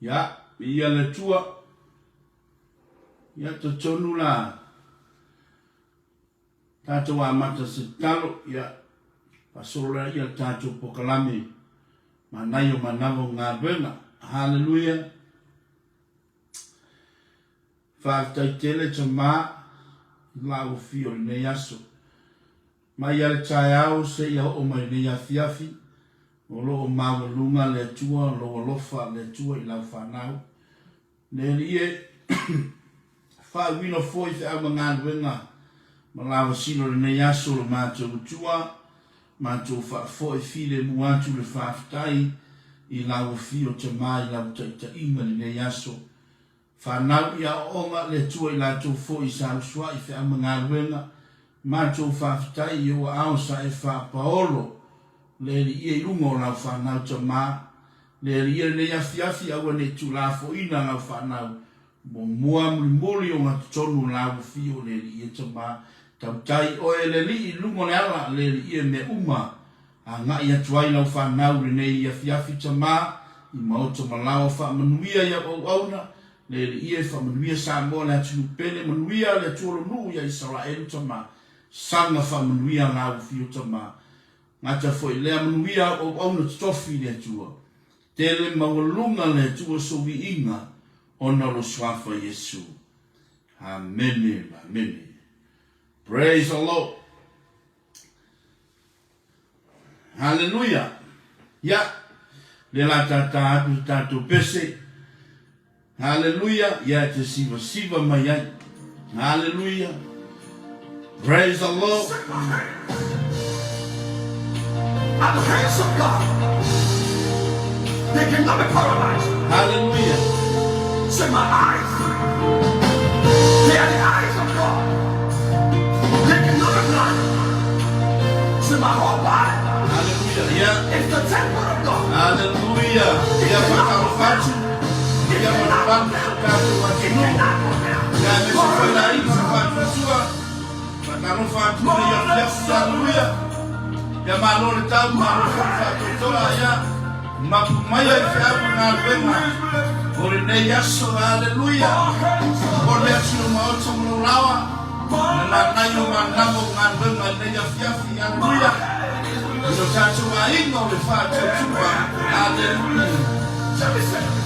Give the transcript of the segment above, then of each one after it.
Ia, viia le Atua. Ia, talitonu la, tatou amata se tatalo, ia, faasolo lea ia le tatou pokalame manaia o manava o galuega. Haleluia. Faafetai tele tama i lau afio i lenei aso. Mai lava le taeao seia oo mai lenei afiafi, o lo o maualuga le Atua, lou alofa le Atua i lau fanau. Le Alii e, faauiina foi feau ma galuega ma lavasilo i lenei aso lo matou Atua, matou faafoi filemu atu le faafetai i lau afio Tama i lau taitaiga i lenei aso. Fanau i aoaoga le Atua i latou foi sa usuai feau ma galuega, matou faafetai i ou aao sa e faapaolo le Alii i luga o lau fanau tama, le Alii lenei afiafi aua nei tuulafoina lau fanau muamua mulimuli o gatotonu o lau afio le Alii e tama, tautai oe le Alii i luga o le ala le Alii e mea uma Agai atu ai lau fanau lenei afiafi tama i maota ma laoa faamanuia i au auauna le Alii e faamanuia Samoa le atunuu pele manuia le Atua lo nuu ia Isaraelu tama saga faamanuia lau afio tama gata foi lea manuia au auauna totofi le Atua tele maualuga le Atua sou viiga ona o lo suafa Iesu Amene Amene Praise the Lord. Haleluia! Ia, lea la tātā atu se tātou pese. Haleluia! Ia e te sivasiva mai ai. Haleluia! Praise the Lord! And the hands of God, they cannot be paralyzed. Hallelujah. Say, my eyes, they are the eyes of God. They cannot be blind. Say, my whole body Hallelujah. Yeah. is the temple of God. Hallelujah. Ia whakaro atu. Ia whakapanu so tātou atunuu. Ia me se whaila i ma whatuatua. Whakalofa atu nei afiafi, Aleluia. Ia malo le tau, malo foi le faatoatoa, ia. Mapu mai ai feau ma galuega o lenei aso, Aleluia. Momoli atu i lou maota ma lou laoa, na nanai o manava o galuega i lenei afiafi, Aleluia. I lo tatou aiga o le faatuatua, Aleluia.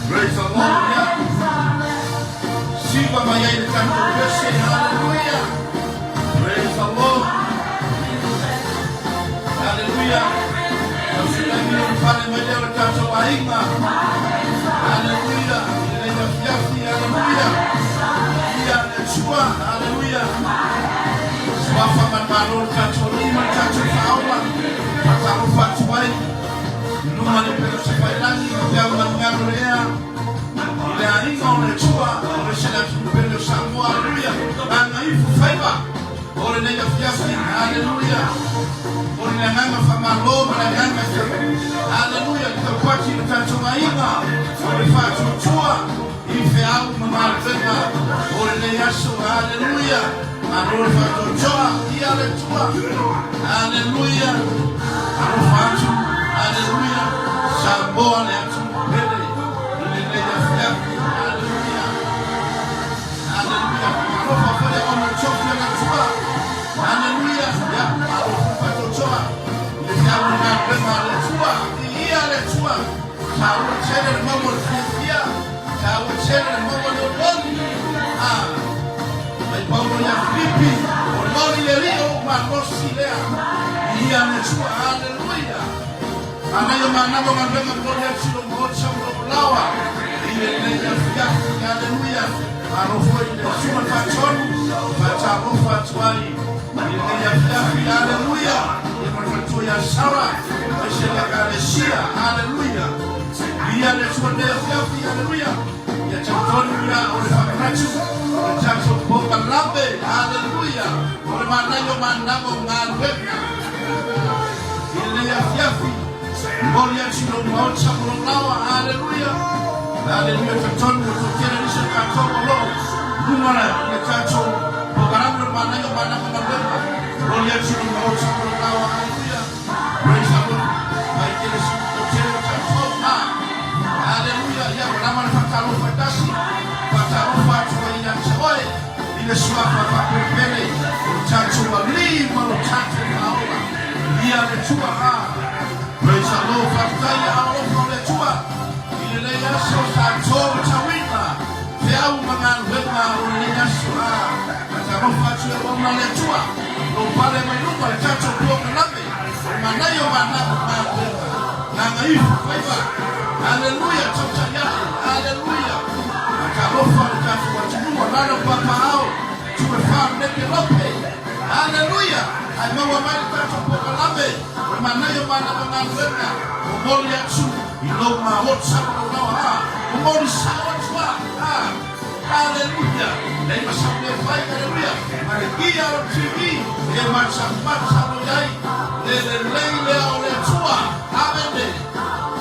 Praise the Lord, ia. Siva mai ai le tatou pese, Haleluia. Praise the Lord. Haleluia. Tausilaimi o le fale mai lea o le tatou aiga. Haleluia. I lenei afiafi, haleluia. Ia le Atua, haleluia. Suafa ma le Malo le tatou Alii ma le tatou Faaola. Faatalofa atu ai i luma le pele o Safailagi, ma peau galugalu o le ea. I le aiga o le Atua, o ese le atunuu pele o Samoa, aleluia, gagaifo faiva o lenei afiafi, aleluia, o le agaga faamalo ma le agaga aleluia, i taupati i le tatou aiga, o le faatuatua i feau ma galuega o lenei aso, aleluia, malo le faatoatoa, ia le Atua, aleluia, alofa atu, aleluia, Samoa le atunuu pele. I lenei afiafi. Aleluia. Aleluia. Alofa foi le ona tofi o le Atua. Aleluia. Ia, malo foi faatoatoa. I le feau o galuega a le Atua. Viia le Atua. Taua tele le maua o le fiafia. Taua tele le maua o le olioli. Ah. Mai Paulo ia Filipi. Olioli le Alii o lou malosi lea. Viia le Atua. Aleluia. Manaia manava galuega momoli atu i lou maota ma lou laoa i lenei afiafi. Aleluia! Malo foi i le Susuga le Faatonu, faatalofa atu ai i lenei afiafi. Aleluia! Ia ma le faletua ia Sara, aemaise le Ekalesia. Aleluia! Viia le Atua i lenei afiafi. Aleluia! Ia talitonu ia o le faamanatu o le tatou polokalame. Aleluia! O le manaia o manava o galuega. I lenei afiafi, momoli atu i lou maota ma lou laoa. Aleluia! Aleluia! Talitonu ua toatele nisi o tatou o lo o luga i le tatou polokalame o le manaia o manava galuega. Momoli atu i lou maota ma lou laoa. Aleluia! Praise the Lord! Mai tele si toatele o tatou. Ha! Aleluia! Ia, ua lava le faatalofa. Suafa faapelepele o le tatou Alii ma lo tatou Faaola. Ia le Atua a. Praise the Lord. Faafetai le aolofa o le Atua i lenei aso sa tauina feau ma galuega o lenei aso a. Faatalofa atu i auauna a le Atua, lo pale mai luma le tatou polokalame o le manaia o manava galuega. Gagaifo faiva. Haleluia, tautai ae. Haleluia. Faatalofa le tatou atunuu alala papaao tuefa leke lope. Haleluia. Ae maua mai le tatou polokalame o le manaia o manava galuega. Momoli atu i lou maota ma lou laoa. Momoli sao atu a. Haleluia. Lei ma sau mea fai. Haleluia. Ma le ia o le TV e matamata lo iai le lelei lea o le Atua. Amene.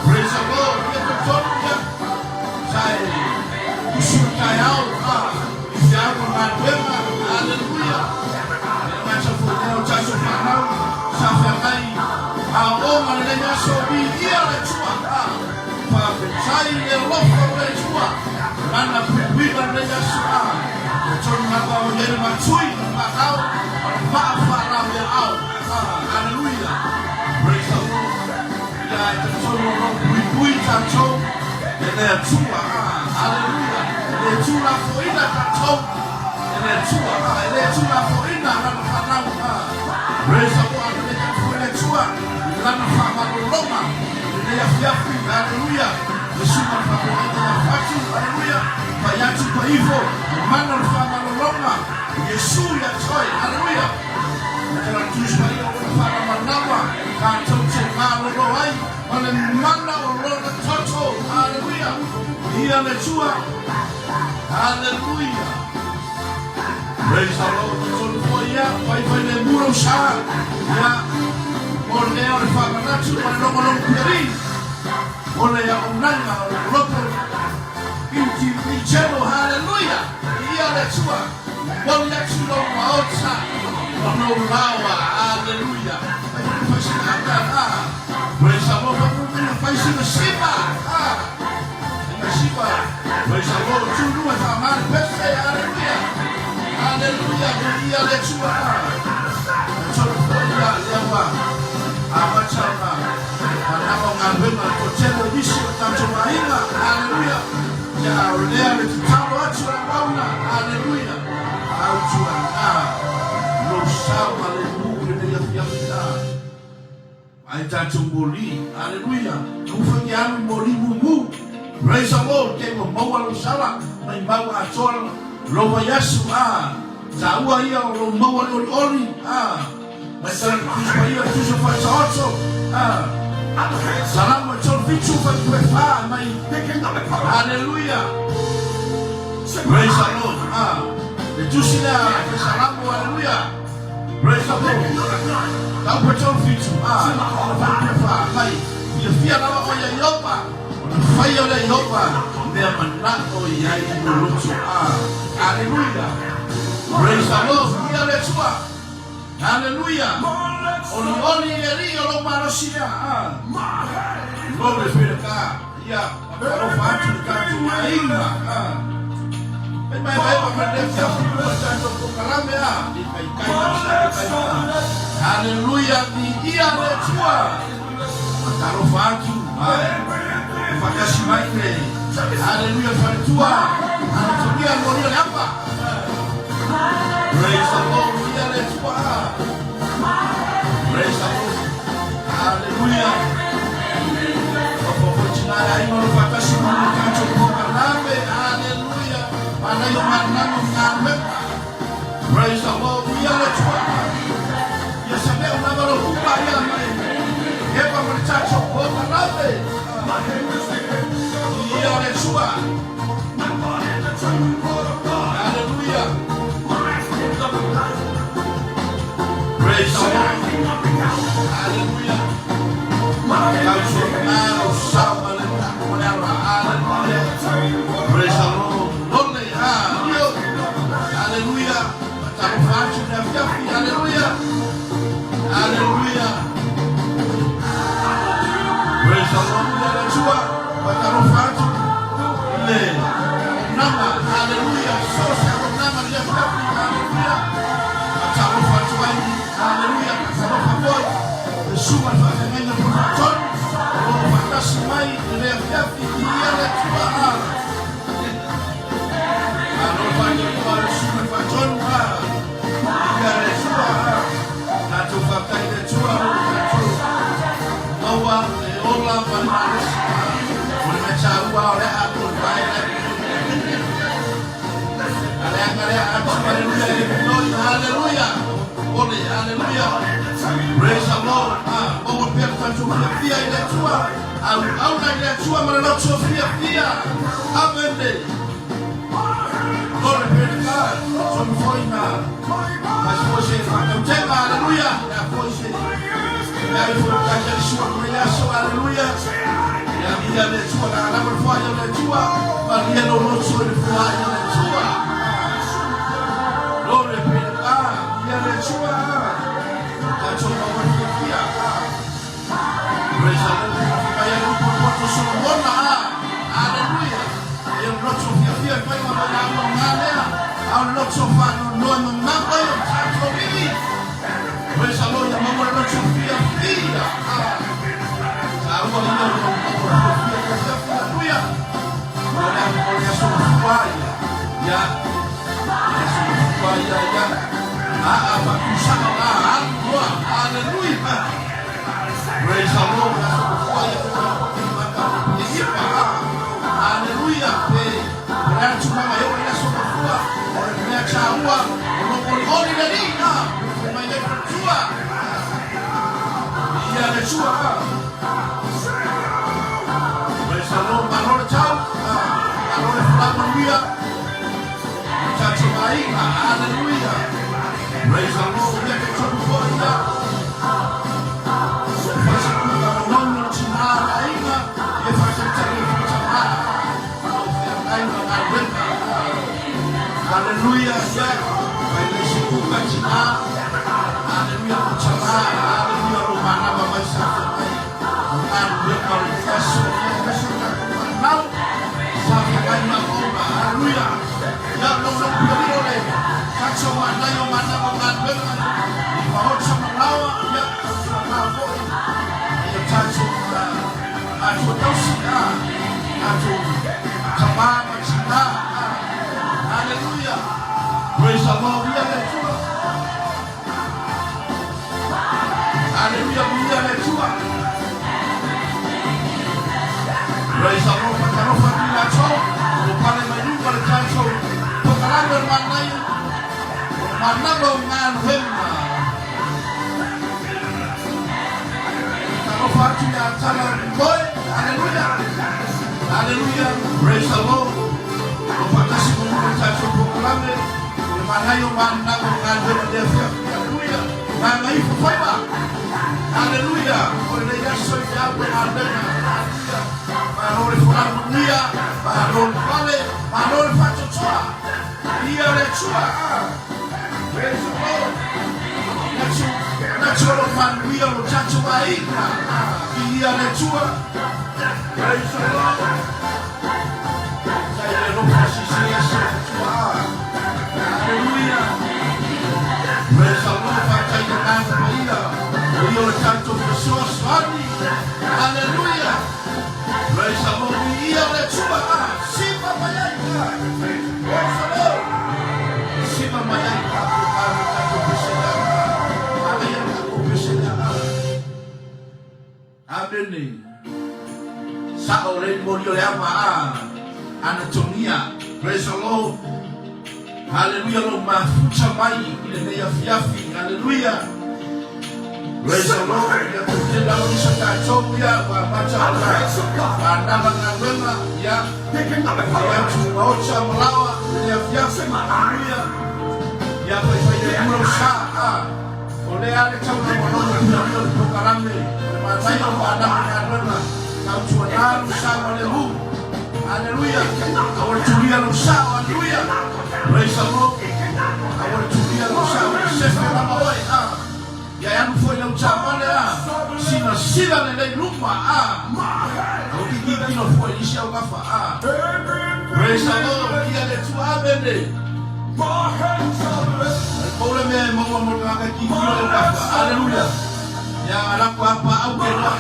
Praise the Lord. Ia tolitonu ia sa e usu le taeao a i feau ma galuega. Haleluia. E matau foi lea o tatou fanau sa feagai aoaoga lenei aso viia le Atua. A faafetai le alofa o le Atua lana puipuiga lenei aso a tolitonu lava o iai le matui ma le fanau ma le faafalauiaao. Haleluia. Praise the Lord. Ia e talitonu o lo o puipui tatou e le Atua. Haleluia. E le tulafoina tatou e le Atua. E le tulafoina lana fanau. Praise the Lord. Agalelei atu foi le Atua i lana faamalologa i lenei afiafi. Haleluia. Iesu ma le faafeagaiga ia Fatu. Haleluia. Pai atu pa ifo le mana o le faamalologa o Iesu ia te oe. Haleluia. Tala Tusi Paia o lona faalamalama tatou te malolo ai ma le mana o lona toto. Haleluia. Ia le Atua. Haleluia. Praise the Lord. Tolu foi ia, fai fai le mura usa. Ia, mo lea o le faamanatu ma le logologo piali. O le auaunaga o le Global TV Channel. Haleluia. Ia le Atua. Momoli atu i lou maota ma lou laoa. Haleluia. Fai fai fai sina ata. Ah. Praise the Lord. Fai fai fai sina sima. Ah. Sina sima. Praise the Lord. Tulua wha le pese. Haleluia. Haleluia. Ia le Atua. Tolu foi ia lea ua amata ona manava o galuega le toatele o nisi o tatou aiga. Haleluia. Ia o lea le tatalo atu le auauna. Haleluia. Autuana lou sao ma le mu i lenei afiafi a. Ai tatou moli. Haleluia. Ufa ke alu i moli mumu. Praise the Lord. Ke ua maua lou sala mai mau atoa lou vaiaso. A. Taua ia o lou maua le olioli. A. Mai tala le Tusi Paia, le Tusi o Faataoto. A. Salamo e tolu fitu fai tue wha mai. Haleluia. Praise the Lord. A. Le Tusi lea fe Salamo. Haleluia. Praise the Lord. Tau pe tolu fitu. A. Fai tue wha mai. Fia fia lava o ia Iopa. O le fai o le Iopa. Mea manao i ai i loloto. A. Haleluia. Praise the Lord. Ia le Atua. Haleluia. Olioli i le Alii o lou malosi lea. A. Glory be to God. Ia, faatalofa atu i le tatou aiga. A. Mai mai mai ma le fiafi o le tatou polokalame a. I kai kai ma sa kai kai. Haleluia. Viia le Atua. Faatalofa atu. A. Faatasi mai le. Haleluia faletua. Anatolia molia le apa. Praise the Lord. Ia le Atua. Praise the Lord. Hallelujah. Fafofotinai ai ma lo faatasi ma le tatou polokalame. Hallelujah. Manai o manano galuega. Praise the Lord. Ia le Atua. Ia sa mea lava lo kupa ia mai. Epa ma le tatou polokalame. Ia le Atua. Hallelujah. Praise the Lord. Hallelujah. Tatou malo sao ma le tako ma le ala. Hallelujah. Praise the Lord. Lole ha. Io. Hallelujah. Faatalofa atu le afiafi. Hallelujah. Hallelujah. Praise the Lord. Ia le Atua. Faatalofa atu le nama. Hallelujah. So se nama le afiafi. Hallelujah. Aleluia, aleluia. Ole, aleluia. Praise the Lord. Ah, maua pea le tatou fiafia i le Atua. Auauna i le Atua ma le loto fiafia. Amene. Glory be to God. Tonu foi na fai foi se faatautega. Aleluia. Ia foi se ia i foi tatou sua mo le aso. Aleluia. Ia ia le Atua na lava le foai o le Atua. Malia lo loto i le foai o le Atua. Glory be to God. Ia le Atua. Tatou maua le fiafia. Praise the Lord. Mai ai upu poto Solomona. Hallelujah. E o loto fiafia e fai ma mai au ngā lea. Au loto whanonoa ma mama i o tatou iwi. Praise the Lord. Ia maua le loto fiafia. Sa ua ia o maua le fiafia fiafia. Hallelujah. O le o le aso fua ia. Ia. Le aso fua ia ia. A a ma kusa a a. Hallelujah. Praise the Lord. Aso fua ia Hallelujah. Pe o le atu mama e o le aso fua. O le mea chaua. O lo oli oli le li. Mai le tua. Ia le tua. Praise the Lord. Malo le tau. Malo le fula manuia. Tatou aiga. Hallelujah. Praise the Lord. Ia te tonu foi ia. Whasakuna nono tina le aiga. Ia whakatari i whakatama. O whia ngā wena. Hallelujah. Ia. Whai le se kuka tina. Hallelujah. O tama. Hallelujah. Ro manama mai sa whia mai. O ngā wena o le aso. Ia aso tatou whanau. Sa whia ngai ma ona. Hallelujah. Ia no no pia liro le. Tatou manai o manama ngā wena. I wahota malawa. Ia. Tatou ngā foi. Ia tatou atua tausi. Tatou tama ma tina. Hallelujah. Praise the Lord. Ia le Atua. Hallelujah. Ia le Atua. Praise the Lord. Whakarofa ki rātou. O pale mai runga le tatou. Whakaranga o manai. O mananga o ngā whenua. Whakarofa atu ia tala koe. Hallelujah. Hallelujah. Praise the Lord. O whakasi mo runga le tatou pokalame. O le manai o mananga o ngā whenua lea whia. Hallelujah. Ngā ngaifa whaiwa. Hallelujah. O le nei aso i te au e ngā whenua. Hallelujah. Malo le fula manuia. Malo le pale. Malo le whatotoa. Ia le Atua. Praise the Lord. Natu, natu o lo manuia lo tatou aiga. Ia le Atua. Praise the Lord. Tai le lofa sisi aso Atua. Hallelujah. Praise the Lord. Whātai te ngāna paia. O ia o le tatou fesoasoani. Hallelujah. Praise the Lord. Ia le Atua. Sipa mai ai. Praise the Lord. Sipa mai ai tatou kāna tatou pesega. Ana ia tatou pesega. Amene. Sa o le mori o le ama a. Anatonia. Praise the Lord. Hallelujah. Lo mafuta mai i le nei afiafi. Hallelujah. Praise the Lord. Ia te tena o isa tātou ia. Wa mata o ka. Wānanga ngā wena. Ia. They cannot be Ia atu maocha malawa. I le nei afiafi. Hallelujah. Ia fai fai le kura o sa. O le ale tau na manono i le le pokalame. O le mātai o wānanga ngā wena. Kau tua nalu sa ma le hu. Hallelujah. Awa le tulia lo sa. Hallelujah. Praise the Lord. Awa le tulia lo sa. O le sefe lama oe. Ia e anu foi lau chamane a. Sina sila le lei luma a. Au ki ki kino foi isi au gafa a. Praise the Lord. Ia le tua amene. Paula mea e maua mo ngā ki kino le gafa. Hallelujah. Ia alako apa au ke noa.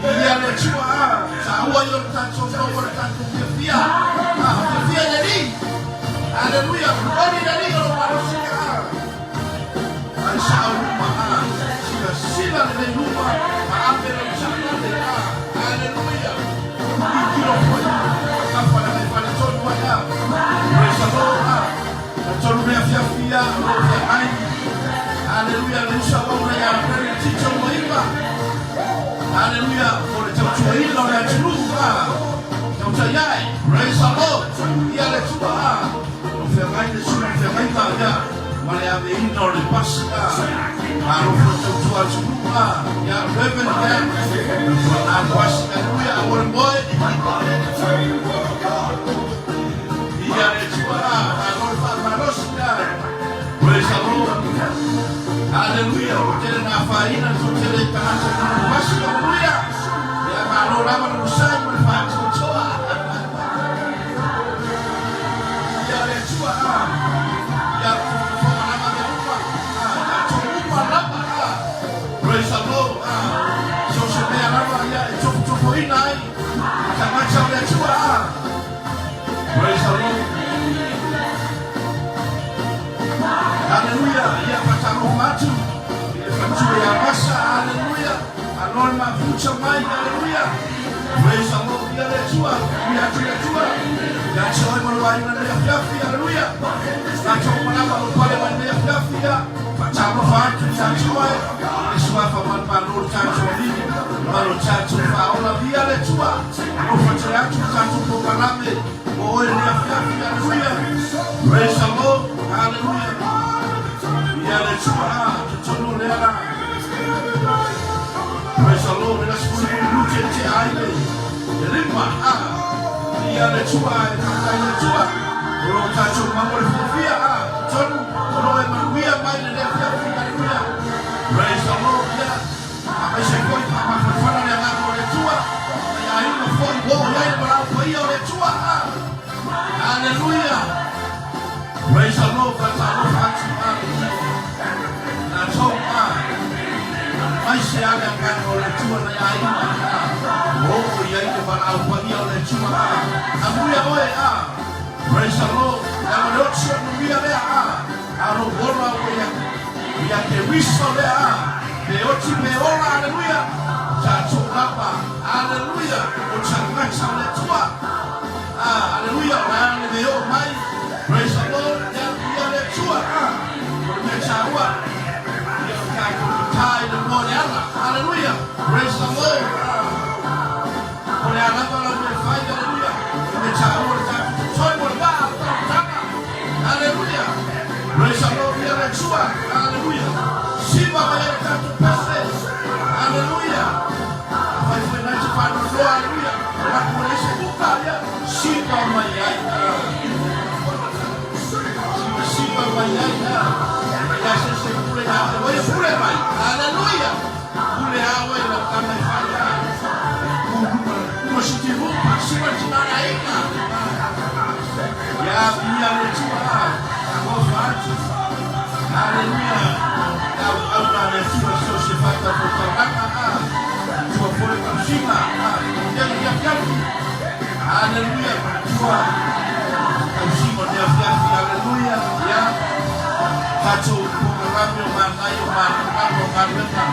Ia le tua a. Sa ua i o le tatou maua le tatou fiafia. Fiafia le li. Hallelujah. Oli le li o lo marosika a. Ai sa au luma a. Sila sila le lei luma. Ma ape le chamane a. Hallelujah. Ki kino foi. Kafa na ngai whale tonu ai a. fiafia o lo o feagai. Aleluia, le uso auauna ia Reverend Tito Moiva. Aleluia, mo le tautuaina o le atunuu. Ah, tautai ae. Praise the Lord. Ia le Atua. Ah, o feagai le susuga i le feagaiga, ia, ma le aveina o le pasi. Ah, malo foi le tautua atunuu. Ah, ia, Reverend, ia, na pasi. Aleluia, aua le moe. Ia le Atua. Ah, malo le faamalosi. Ah, praise the Lord. Aleluia, ua tele na afaina le toatele i tagata i lona pasi. Aleluia. Ia, malo lava le onosai ma le faatoatoa. Ia le Atua. Ah, ia fofoga lava mea uma. Ah, tatou uma lava. Ah, praise the Lord. Ah, so se mea lava ia e tofotofoina ai tagata o le Atua. Ah, praise the Lord. Aleluia. Ia faatalofa atu i le faletua ia Masa. Aleluia. Aloha le mafuta mai. Aleluia. Praise the Lord. Ia le Atua. Ia atu le Atua. Ia te oe ma lou aiga i lenei afiafi. Aleluia. Tatou uma lava o pale mai lenei afiafi. Ia faatalofa atu ia te oe. I le suafa manumalo o le tatou Alii ma lo tatou Faaola. Ia le Atua. Alofa tele atu le tatou polokalame mo oe i lenei afiafi. Aleluia. Praise the Lord. Aleluia. Ia le Atua. Totonu o lea la. Praise the Lord. Le aso mulimuli te tea ai le 5. Ah, ia le Atua e faafetai le Atua. O lo tatou maua le fiafia. Ah, totonu o lo e manuia mai le afiafi. Aleluia. Praise the Lord. Ia. Aemaise foi faamafanafana le agaga o le Atua. Ia aiga foi ua oo i ai le valaau paia o le Atua. Ah, aleluia. Praise the Lord. Faatalofa atu. Aleluia. Tatou ah, aemaise lava le agaga o le Atua na ia aiga. Ah, ua oo i ai le valaau paia o le Atua. Ah, amuia oe. Ah, praise the Lord. Leaga le oti o le manuia lea. Ah, a lou ola ua ia ia Keriso lea. Ah, pe oti pe ola. Aleluia. Tatou lava. Aleluia. O tagata o le Atua. Ah, aleluia. O le a le mea e oo mai. Praise the Lord. Ia, ia le Atua. Ah, o le mea taua. Ia o tatou tatā i le moa o le ala. Aleluia. Praise the Lord. Ah, o le a lava lau mea fai. Aleluia. O le mea taua le tatou totoe mo le vaa o le taumataga. Aleluia. Praise the Lord. Ia le Atua. Aleluia. Siva mai ai le tatou pese. Aleluia. Afai foi na te faanoanoa. Aleluia. O latou ua leai se buka. Ia siva mai ai. Ah, siva mai ai. Ah, ia se se pule ia oe, e pule mai. Aleluia. Pule a oe lau tama e fai. Ah, uma siti rupa siva tina le aiga. Ia ia le Atua. Ah, alofa atu. Aleluia. Ia auauna le Atua so se fatafaitaulaga. Ah, Atua foi le tausiga. Ah, ia le afiafi. Aleluia. Atua tausiga o le afiafi. Aleluia. Ia tatou polokalame o manaia o manumanu o galuega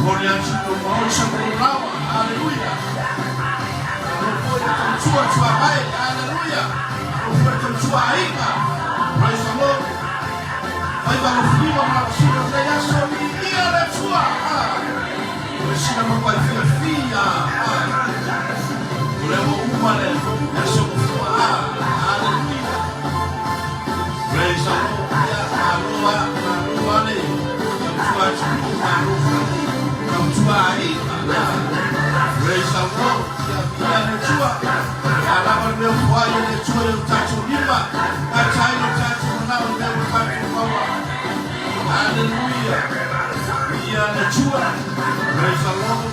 mo le atunuu maota ma lo lawa. Aleluia. Malo foi le tautua tuavae. Aleluia. Malo foi le tautua aiga. Praise the Lord. Faiva alofilima ma lavasina o lenei aso. Viia le Atua. Ah, o le sina matuai fiafia. Ah, o lea ua uma le aso nofoa. Ah, aleluia. Praise the Lord. Ia, malo a, malo a le tautua atunuu, malo foi le tautua aiga. Ah, praise the Lord. Ia, viia le Atua. Ia lava le mea ua foai e le Atua i o tatou lima. Gata ai lo tatou manao i mea ua tatou maua. Aleluia. Viia le Atua. Praise the Lord.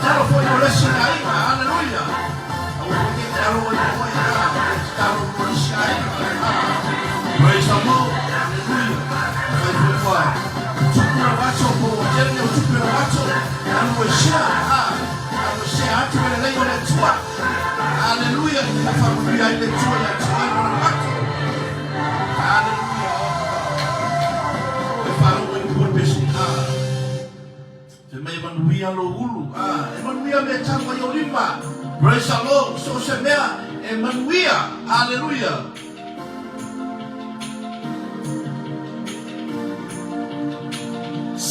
Talo foi mo le isi aiga. Aleluia. Aua foi ne i talo ai mo oe. Ah, talo mo le isi aiga. Ah, praise the Lord. Aleluia. Afai foi ua tupu lau aso po ua tele ni au tupe lau aso, alu e share. Ah, alu e share atu le lelei o le Atua. Aleluia. Ina ia faamanuia ai le Atua ia te oe ma lau aso. Aleluia. E faalogo i upu o le pese. Ah, fai mai e manuia lou ulu. Ah, e manuia mea e tau ai o lima. Praise the Lord. So se mea e manuia. Aleluia.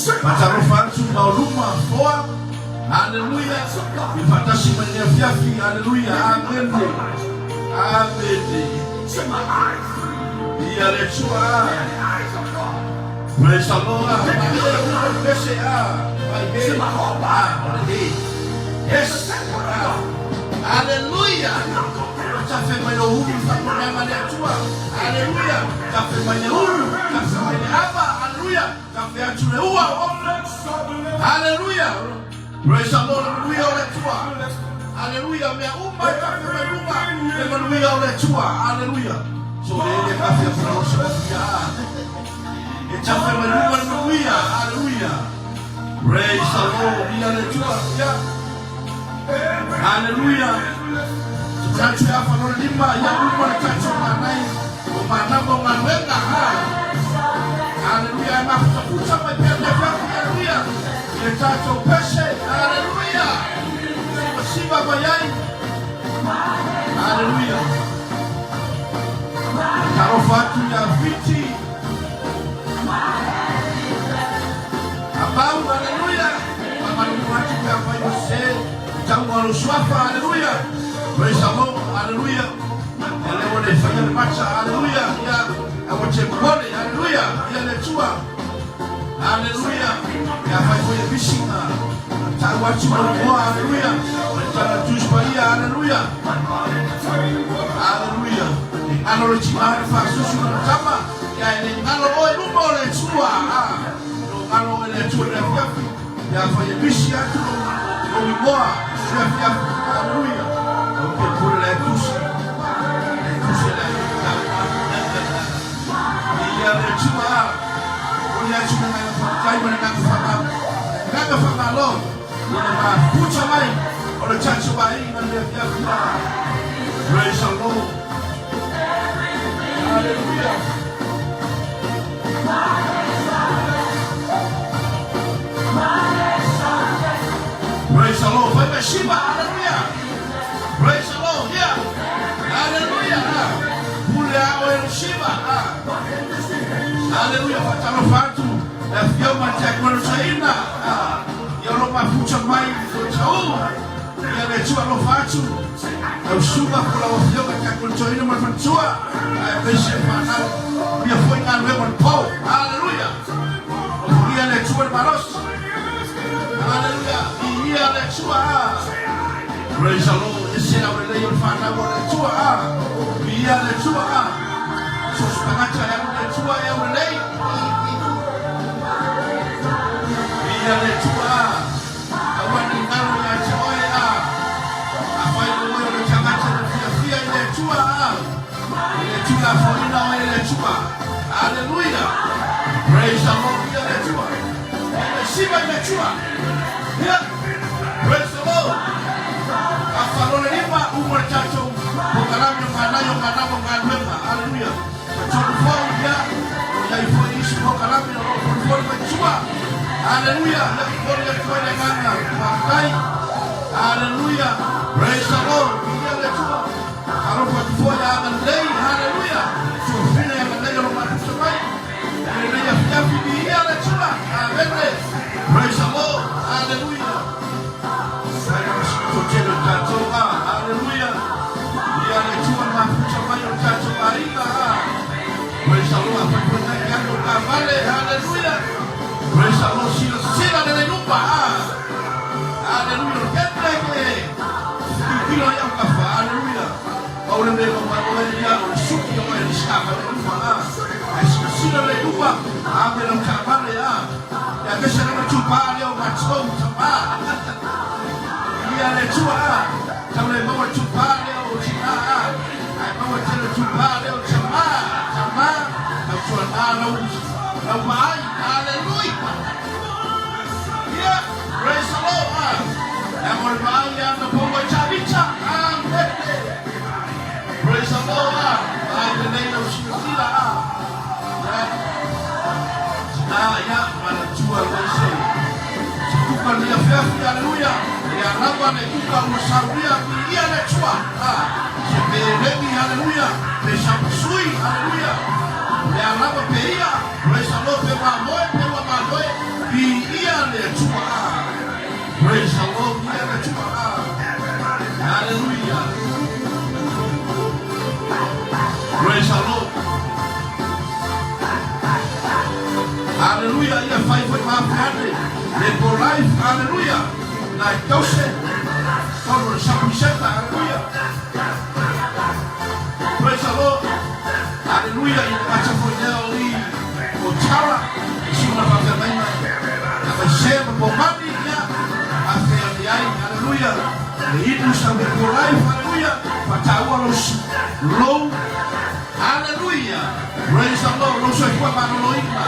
Faatalofa atu ma o luma foa. Aleluia. I faatasi mai lenei afiafi. Aleluia. Amene. Amene. Ia le Atua. Praise the Lord. Pese a. Mai he. Ah, o le he. Yes. Aleluia. Tafe mai lo ulu whakonanga le Atua. Aleluia. Tafe mai le ulu. Tafe mai le ava. Aleluia. Tafe atu le ua. Aleluia. Praise the Lord. Manuia o le Atua. Aleluia. Mea uma e tafe mai luma. Le manuia o le Atua. Aleluia. So le le kafe a pura o se mafia. E tafe mai luma le manuia. Aleluia. Praise the Lord. Ia le Atua. Ia. Aleluia. Tatou e afa lona lima ia uma le tatou manai o manama o galuega. Ha. Aleluia. E mafutafuta mai pea le afiafi. Aleluia. I le tatou pese. Aleluia. Sivasiva mai ai. Aleluia. Talofa atu ia Fiti. Apau, aleluia. Famalulu atu pe afai o se tau o lou suafa, aleluia. Praise the Lord, aleluia. Ia lea ua le faia le macha, aleluia. Ia, aua te momoli, aleluia. Ia le Atua, aleluia. Ia afai foi e misi na tau atu lou igoa, aleluia. O le tala Tusi Paia, aleluia. Aleluia. E galo le tina i le faasusu lana tama, ia e le galo oe i luma o le Atua. Lo galo oe i le Atua i le afiafi, ia fai e misi atu lou igoa i le afiafi. Aleluia. Ou te pule le Tusi. Le Tusi le Ia le Atua. O le atu le ngaga whakatai ma le ngaga whaka, ngaga whakalo. I le mafuta mai o le tatou aiga i le afiafi la. Praise the Lord. Hallelujah. Praise the Lord. Fai mai siva. Hallelujah. Praise the Lord. Yeah. Hallelujah. Pule a oe le siva. Hallelujah. Faatalofa atu le afioga i le Tiakono Saina. Ia o lo mafuta mai i le Tau. Ia le Atua alofa atu. Lau susuga po o lau afioga i le Tiakono Toeaina ma le faletua. Aemaise le fanau. Ia foi galuega o le po. Hallelujah. Alofagia le Atua i le malosi. Hallelujah. Viia le Atua. Praise the Lord. Ese le aulelei o le fanau o le Atua. Viia le Atua. So se tagata e alu le Atua e aulelei. Viia le Atua. Aua ne i galo ia te oe a. Afai o oe o le tagata na fiafia i le Atua a. I le Tulafonoina oe e le Atua. Aleluia. Praise the Lord. Viia le Atua. Ia siva i le Atua. Ia. Praise the Lord. Afa lona lima, uma le tatou polokalame o manai o manama o galuega. Aleluia. Tolu foi, ia. O i ai foi isi polokalame o lo o folifoli mai tua. Aleluia. Ia momoli atu ai le agaga faafetai. Aleluia. Praise the Lord. Viia le Atua. Alofa atu foi ia agalelei. Aleluia. Tofina ia agalelei o lo mafuta mai. I lenei afiafi. Viia le Atua. Amene. Praise the Lord. Aleluia. Totele o tatou a. Aleluia. Ia le Atua le mafuta mai o le tatou aiga a. Praise the Lord. Afai foi nai ke ake o taavale. Aleluia. Praise the Lord. Silasila lelei luma a. Aleluia. O le kene ke tilotilo ai autafa. Aleluia. Pau le mea e maua ai oe ia o le suki o oe i le taavale luma a. Ae silasila lelei luma. Ame lau taavale a. Ia aemaise lava tupa lea o matou tama. Ia le Atua a. Tau le maua tupa lea o tina a. Ae maua tele tupa lea o tama. Tama, tautuana lau, lau vaai. Aleluia. Ia, praise the Lord a. Ia mo le vaai ia na paua i Tavita. Amene. Praise the Lord a. Vaai lelei lau silasila a. Ia. Tina ia, manatua aemaise se kuka ni afiafi, aleluia, ia lava le kuka ua saunia, viia le Atua, a, se pe lemi, aleluia, pe sapasui, aleluia, lea lava pe ia, praise the Lord, pe mamoe, pe ua mamoe, Viia le Atua. Praise the Lord. Viia le Atua. Hallelujah. Praise the Lord. Hallelujah. Ia fai foi mafiane. Le po life. Hallelujah. 9,000. Tolu le sapu seta. Hallelujah. Praise the Lord. Hallelujah. I le acha foi leo i o tara. I suna whawhia mai mai. A mai se ma po mani ia. A whea ni ai. Hallelujah. Le inu sa me po life. Hallelujah. Whataua lo low. Hallelujah. Praise the Lord. Lo soifua maloloina.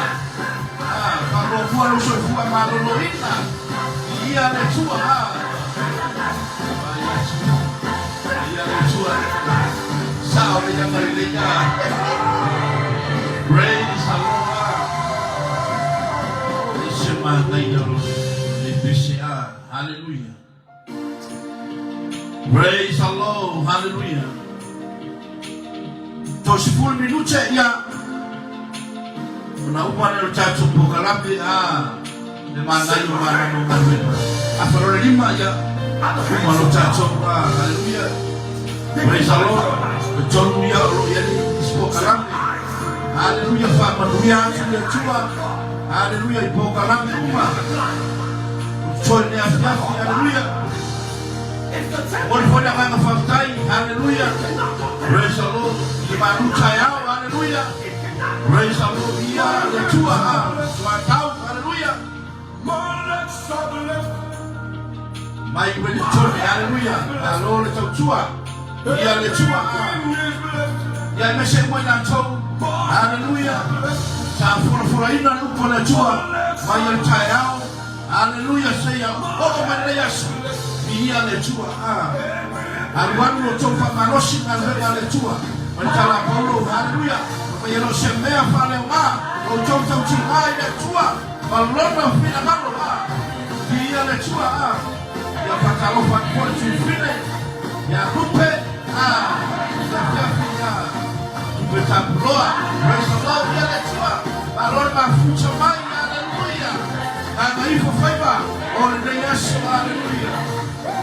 Ah, whalopua lo soifua maloloina. Ia le tua. Ah. Ia le tua. Sao le ia mai le ia. Praise the Lord. Ese manaia lo le PCA. Hallelujah. Praise the Lord. Hallelujah. To 10 minute ia. Ona uma le o tatou pokalape a le manaia o manano o galuega. A falole lima ia. Uma lo tatou a. Hallelujah. Praise the Lord. Le tonu ia o lo ia ni pokalame. Hallelujah. Fa manuia atu le Atua. Hallelujah. I pokalame uma. Toi le afiafi. Hallelujah. Moli foi le agaga faafetai. Hallelujah. Praise the Lord. I le manu taeao. Hallelujah. Praise the Lord. Ia le Atua. Tuatau. Hallelujah. Mai Wellington. Hallelujah. Alo le tautua. Ia le Atua. Ia e mese uma i latou. Hallelujah. Sa folafolaina le upu a le Atua. Mai le taeao. Hallelujah. Seia oo mai lenei aso. Viia le Atua. Alu alu lo tou faamalosi galuega a le Atua. Ma le tala a Paulo. Hallelujah. Ma ia lo se mea faaleoga. O tou tautigā i le Atua. Ma lona finagalo. Viia le Atua. Ia faatalofa atu foi le tuifine. Ia Lupe. Ia fiafi ia Tupe tapuloa. Praise the Lord. Ia le Atua. Malo le mafuta mai. Hallelujah. Gaga ifo faiva o lenei aso. Hallelujah.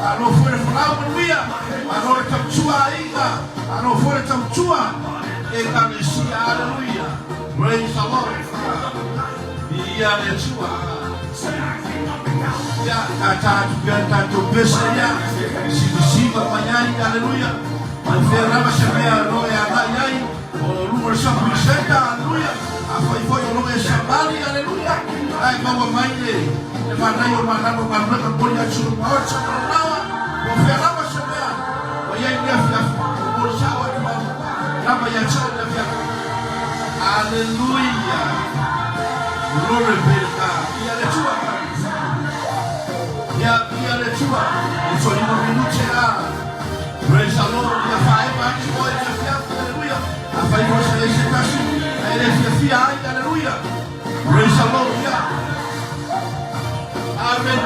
Malo foi le folau manuia. Malo le tautua aiga. Malo foi le tautua ekalesia. Hallelujah. Praise the Lord. Viia le Atua. Ia, tata atu pea le tatou pese ia. Sivasiva mai ai. Hallelujah. Mai fea lava se mea lo e agai ai. O luga o le shopping center. Hallelujah. Afai foi o lo e savali. Hallelujah. Ai maua mai le manaia o manano galuega moli atu le maota ma lo lawa. O fea lava se mea. O iai le afiafi. O moli sao atu au. Lava ia te oe le afiafi. Hallelujah. Glory be to God. Ia le Atua. Ia, ia le Atua. E tolima minute a. Praise the Lord. Ia faema atu oe le afiafi. Hallelujah. Afai foi se se tasi. E le fiafia ai. Hallelujah. Praise the Lord. Ia. Amen.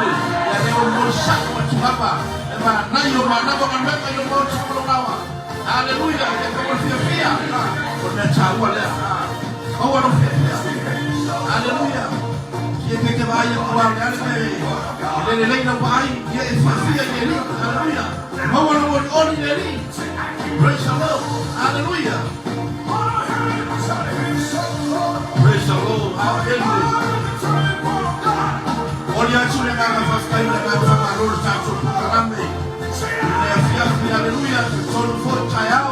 Ia le o moli sao atu lava. E manaia o manava galuega i le maota ma lo lawa. Hallelujah. Ia ka mo fiafia. O le mea taua lea. Maua lo fiafia. Hallelujah. Ia ke ke vai ko ale ale me. Le le leina pa ai. Ia e fiafia i le li. Hallelujah. Maua lo oli oli le li. Praise the Lord. Hallelujah. Praise the Lord. Hallelujah. Oli atu le agaga faafetai le agaga faamalo le tatou pokalame. Le afiafi. Hallelujah. Tolu foi taeao.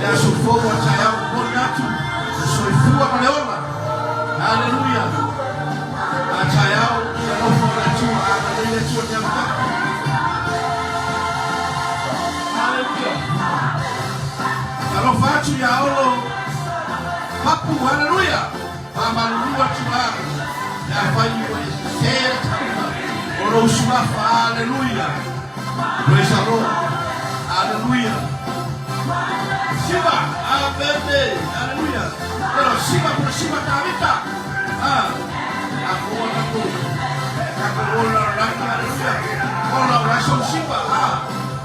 Le aso fou a taeao momoli atu. Le soifua ma le ola. Hallelujah. A taeao ia nofo le Atua. Agalelei le Atua ni afiafi. Hallelujah. Alofa atu ia Olo Papu. Hallelujah. Faamalulu atu la. Ia fai ua e sese le tauga. O lou suafa. Hallelujah. Praise the Lord. Hallelujah. Siva. Amen. Hallelujah. Pero siva por siva tavita. Ah. Ako ako. Ako ola raki. Hallelujah. Ola raso siva. Ah.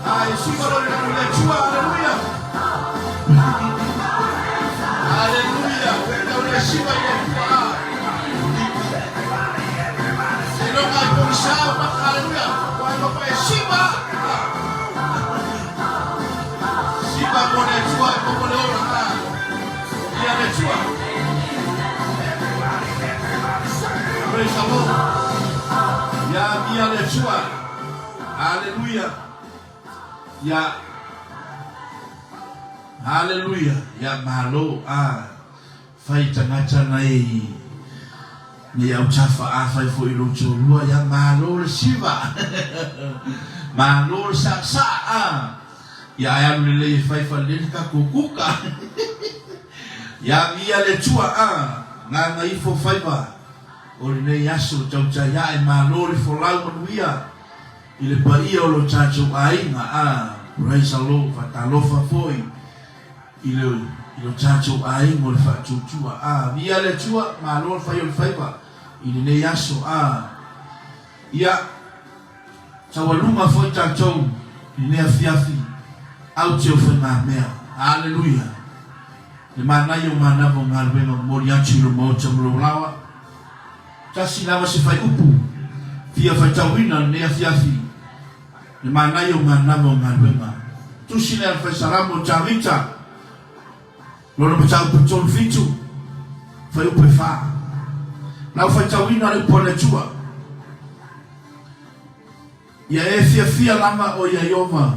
Ah, siva lo le le chua. Hallelujah. Hallelujah. Le siva ile ah. Siva! Siva mo le Atua e maua le ola. Ia le Atua. Praise the Lord. Ia mia le Atua. Hallelujah. Ia. Hallelujah. Ia malo. Ah. Fai tagata nei nei autafa afai foi lou toalua ia malo le siva malo le saasaa a ia ae alu lelei e fai falelei le tatou kuka ia mia le Atua a gaga ifo faiva o lenei aso tautai ae malo le folau manuia i le paia o lo tatou aiga a praise the Lord fatalofa foi I le i lo tatou aiga o le faatuatua. A, viia le Atua, malo le fai o le faiva i lenei aso. A, ia, taualuga foi tatou i lenei afiafi aute o faigamea. Aleluia! Le manaia o manava o galuega momoli atu i lo maota ma lou laoa. Tasi lava se faiupu fia faitauina lenei afiafi. Le manaia o manava o galuega. Tusi lea a le Fai Salamo o Tavita, lona mataupu 37, fuaiupu e fa. Lau faitauina le upu a le Atua. Ia e fiafia lava oe ia Iova,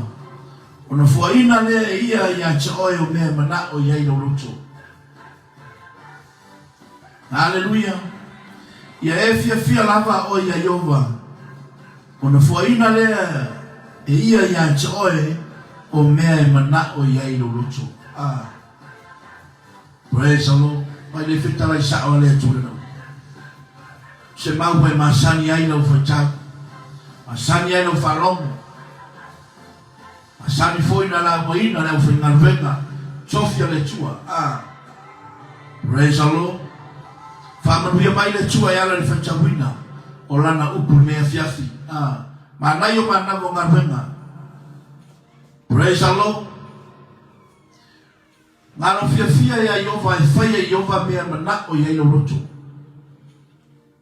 ona fuaina lea e ia ia te oe o mea e manao i ai lou loto. Aleluia! Ia e fiafia lava oe ia Iova, ona fuaina lea e ia ia te oe o mea e manao i ai lou loto. Ah. Praise the Lord. Mai le fetalai sao a le Atua le Se mau e masani ai lau faitau, masani ai lau faalogo, Masani foi na laugaina le aufaigaluega tofi a le Atua. A Praise the Lord. Faamanuia mai le Atua e ala i le faitauina o Lana upu i lenei afiafi. A Manaia o manava o galuega. Praise the Lord. Ngalo fiafia ia Iova e faia e Iova mea e manao i ai lou loto.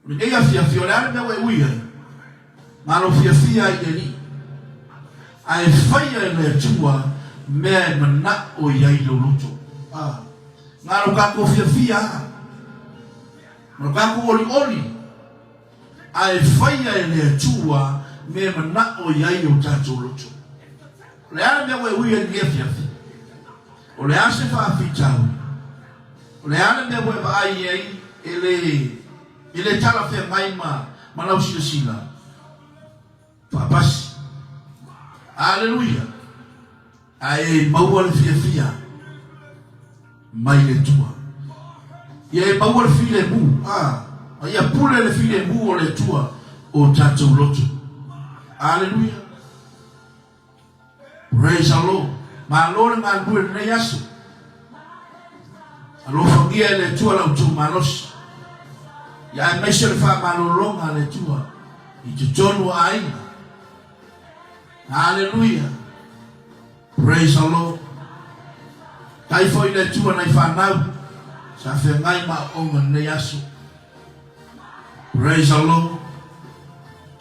O lenei afiafi, o le a le mea ua e ui ai? Ngalo fiafia ai i le Alii. Ae faia e le Atua mea e manao i ai lou loto. A. Ngalo kakou fiafia a. Ma lo kakou olioli. Ae faia e le Atua mea e manao i ai o tatou loto. O le a le mea ua e ui ai i lenei afiafi? O le a se faafitauli? O le a le mea ua e vaai i ai e le, e le talafeagai ma, ma lau silasila? Faapasi. Aleluia! Ae e maua le fiafia mai le Atua. Ia e maua le filemu, a, a ia pule le filemu o le Atua o tatou loto. Aleluia! Praise the Lord. Malo le galulue i lenei aso. Alofagia e le Atua la outou malosi. Ia aemaise le faamalologa a le Atua i totonu o aiga. Hallelujah. Praise the Lord. Tai foi le Atua nai fanau sa feagai ma aoaoga lenei aso. Praise the Lord.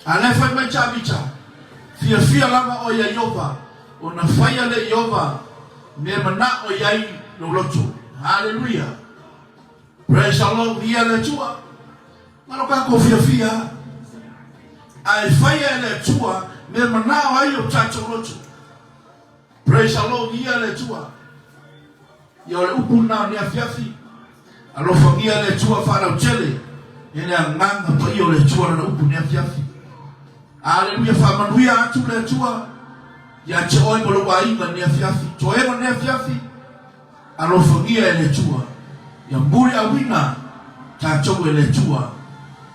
A lea fai mai Tavita, fiafia lava oe ia Iova, ona faia le Iova mea manao i ai lou loto. Hallelujah. Praise the Lord. Ia le Atua. Ma lo kakou fiafia. Ae faia e le Atua mea manao ai o tatou loto. Praise the Lord, ia le Atua. Ia o le upu lena o lenei afiafi. Alofagia le Atua faalautele e le agaga paia o le Atua lana upu lenei afiafi. Aleluia, faamanuia atu le Atua ia te oe ma lou aiga lenei afiafi. Toega lenei afiafi, alofagia e le Atua. Ia muliauina tatou e le Atua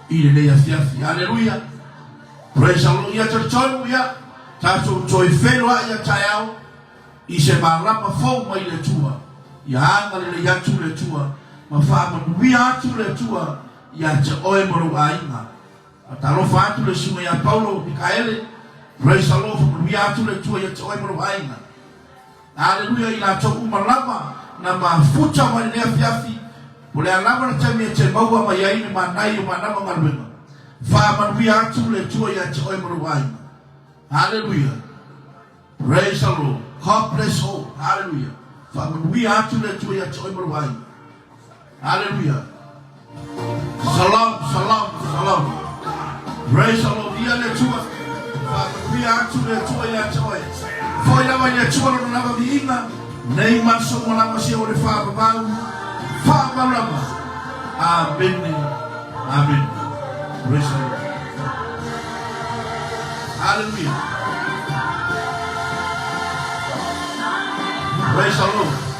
i lenei afiafi. Aleluia. Praise the Lord. Ia talitonu ia tatou toe feiloai ia taeao i se malama fou mai le Atua. Ia agalelei atu le Atua ma faamanuia atu le Atua ia te oe ma lou aiga. Faatalofa atu le susuga ia Paulo Mikaele. Praise the Lord. Faamanuia atu le Atua ia te oe ma lou aiga. Aleluia i latou uma lava na mafuta mai lenei afiafi, po o le a lava le taimi e te maua mai ai le manaia o manava galuega. Faamanuia atu le Atua ia te oe ma lou aiga. Hallelujah. Praise the Lord. God bless all. Hallelujah. Faamanuia atu le Atua ia te oe ma lou aiga. Hallelujah. Shalom, shalom, shalom. Praise the Lord. Ia le Atua. Faamanuia atu le Atua ia te oe. Foi lava i le Atua lona lava viiga. Nei ma le somo lava sia o le faavavau. Faavavau lava. Amene. Amene. Praise the Lord. Hallelujah. Praise the Lord.